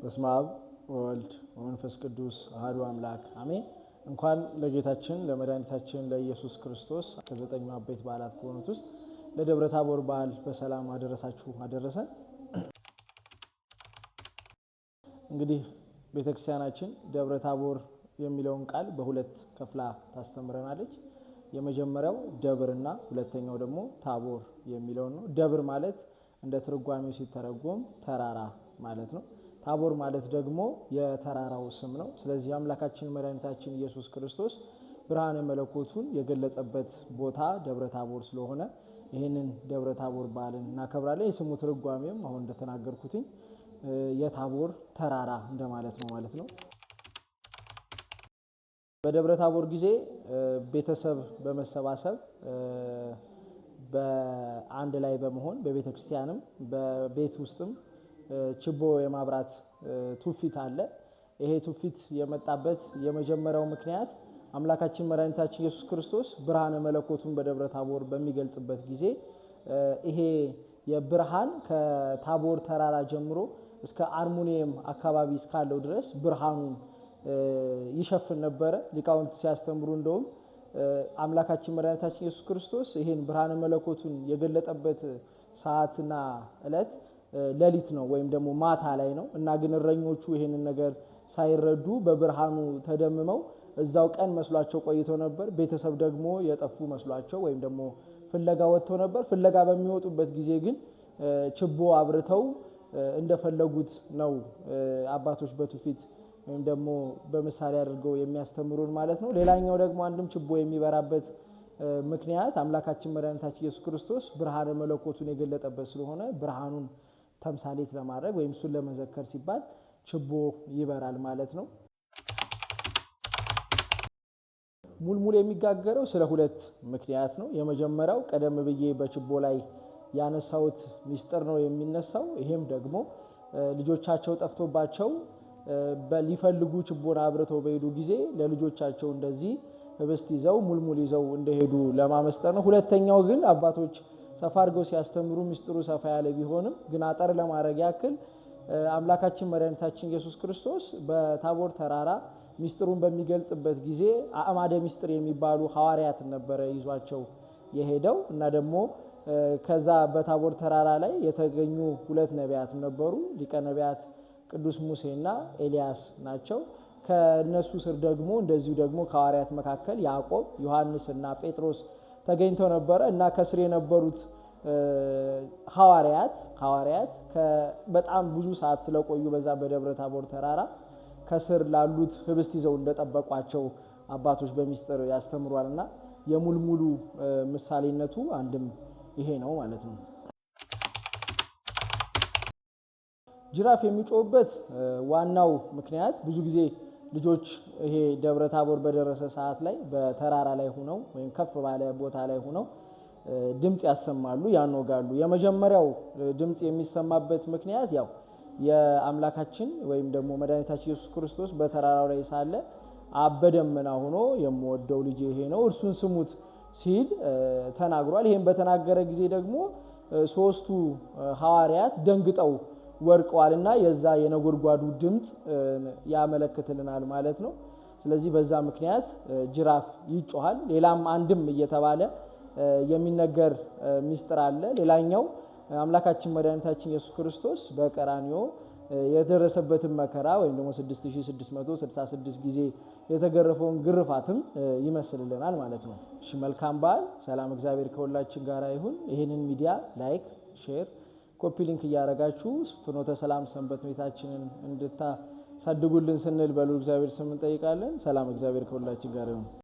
በስመ አብ ወወልድ ወመንፈስ ቅዱስ አሐዱ አምላክ አሜን። እንኳን ለጌታችን ለመድኃኒታችን ለኢየሱስ ክርስቶስ ከዘጠኙ አበይት በዓላት ከሆኑት ውስጥ ለደብረ ታቦር በዓል በሰላም አደረሳችሁ አደረሰን። እንግዲህ ቤተክርስቲያናችን ደብረ ታቦር የሚለውን ቃል በሁለት ከፍላ ታስተምረናለች። የመጀመሪያው ደብርና ሁለተኛው ደግሞ ታቦር የሚለውን ነው። ደብር ማለት እንደ ትርጓሜው ሲተረጎም ተራራ ማለት ነው። ታቦር ማለት ደግሞ የተራራው ስም ነው። ስለዚህ አምላካችን መድኃኒታችን ኢየሱስ ክርስቶስ ብርሃነ መለኮቱን የገለጸበት ቦታ ደብረ ታቦር ስለሆነ ይህንን ደብረ ታቦር በዓልን እናከብራለን። የስሙ ትርጓሜም አሁን እንደተናገርኩትኝ የታቦር ተራራ እንደማለት ነው ማለት ነው። በደብረ ታቦር ጊዜ ቤተሰብ በመሰባሰብ በአንድ ላይ በመሆን በቤተ ክርስቲያንም በቤት ውስጥም ችቦ የማብራት ትውፊት አለ። ይሄ ትውፊት የመጣበት የመጀመሪያው ምክንያት አምላካችን መድኃኒታችን ኢየሱስ ክርስቶስ ብርሃነ መለኮቱን በደብረ ታቦር በሚገልጽበት ጊዜ ይሄ የብርሃን ከታቦር ተራራ ጀምሮ እስከ አርሙኒየም አካባቢ እስካለው ድረስ ብርሃኑን ይሸፍን ነበረ። ሊቃውንት ሲያስተምሩ እንደውም አምላካችን መድኃኒታችን ኢየሱስ ክርስቶስ ይሄን ብርሃነ መለኮቱን የገለጠበት ሰዓትና ዕለት ሌሊት ነው ወይም ደግሞ ማታ ላይ ነው እና ግን እረኞቹ ይሄንን ነገር ሳይረዱ በብርሃኑ ተደምመው እዛው ቀን መስሏቸው ቆይተው ነበር። ቤተሰብ ደግሞ የጠፉ መስሏቸው ወይም ደግሞ ፍለጋ ወጥተው ነበር። ፍለጋ በሚወጡበት ጊዜ ግን ችቦ አብርተው እንደፈለጉት ነው አባቶች በትውፊት ወይም ደግሞ በምሳሌ አድርገው የሚያስተምሩን ማለት ነው። ሌላኛው ደግሞ አንድም ችቦ የሚበራበት ምክንያት አምላካችን መድኃኒታችን ኢየሱስ ክርስቶስ ብርሃነ መለኮቱን የገለጠበት ስለሆነ ብርሃኑን ተምሳሌት ለማድረግ ወይም እሱን ለመዘከር ሲባል ችቦ ይበራል ማለት ነው። ሙልሙል የሚጋገረው ስለ ሁለት ምክንያት ነው። የመጀመሪያው ቀደም ብዬ በችቦ ላይ ያነሳሁት ሚስጥር ነው የሚነሳው። ይሄም ደግሞ ልጆቻቸው ጠፍቶባቸው ሊፈልጉ ችቦን አብርተው በሄዱ ጊዜ ለልጆቻቸው እንደዚህ ህብስት ይዘው ሙልሙል ይዘው እንደሄዱ ለማመስጠር ነው። ሁለተኛው ግን አባቶች ሰፋ አድርገው ሲያስተምሩ ሚስጥሩ ሰፋ ያለ ቢሆንም ግን አጠር ለማድረግ ያክል አምላካችን መድኃኒታችን ኢየሱስ ክርስቶስ በታቦር ተራራ ሚስጥሩን በሚገልጽበት ጊዜ አእማደ ሚስጥር የሚባሉ ሐዋርያትን ነበረ ይዟቸው የሄደው እና ደግሞ ከዛ በታቦር ተራራ ላይ የተገኙ ሁለት ነቢያትም ነበሩ። ሊቀ ነቢያት ቅዱስ ሙሴና ኤልያስ ናቸው። ከነሱ ስር ደግሞ እንደዚሁ ደግሞ ከሐዋርያት መካከል ያዕቆብ፣ ዮሐንስ እና ጴጥሮስ ተገኝተው ነበረ እና ከስር የነበሩት ሐዋርያት በጣም ብዙ ሰዓት ስለቆዩ በዛ በደብረ ታቦር ተራራ ከስር ላሉት ህብስት ይዘው እንደጠበቋቸው አባቶች በሚስጥር ያስተምሯልና የሙልሙሉ ምሳሌነቱ አንድም ይሄ ነው ማለት ነው። ጅራፍ የሚጮህበት ዋናው ምክንያት ብዙ ጊዜ ልጆች ይሄ ደብረ ታቦር በደረሰ ሰዓት ላይ በተራራ ላይ ሆነው ወይም ከፍ ባለ ቦታ ላይ ሆነው ድምጽ ያሰማሉ፣ ያኖጋሉ። የመጀመሪያው ድምጽ የሚሰማበት ምክንያት ያው የአምላካችን ወይም ደግሞ መድኃኒታችን ኢየሱስ ክርስቶስ በተራራው ላይ ሳለ አብ በደመና ሆኖ የምወደው ልጄ ይሄ ነው እርሱን ስሙት ሲል ተናግሯል። ይሄን በተናገረ ጊዜ ደግሞ ሶስቱ ሐዋርያት ደንግጠው ወድቀዋልና የዛ የነጎድጓዱ ድምጽ ያመለክትልናል ማለት ነው። ስለዚህ በዛ ምክንያት ጅራፍ ይጮሃል። ሌላም አንድም እየተባለ የሚነገር ሚስጥር አለ። ሌላኛው አምላካችን መድኃኒታችን ኢየሱስ ክርስቶስ በቀራንዮ የደረሰበትን መከራ ወይም ደግሞ 6666 ጊዜ የተገረፈውን ግርፋትም ይመስልልናል ማለት ነው። እሺ፣ መልካም በዓል። ሰላም እግዚአብሔር ከሁላችን ጋር ይሁን። ይህንን ሚዲያ like፣ share፣ copy link እያደረጋችሁ ፍኖተ ሰላም ሰንበት ቤታችንን እንድታሳድጉልን ስንል በሉ እግዚአብሔር ስም እንጠይቃለን። ሰላም እግዚአብሔር ከሁላችን ጋር ይሁን።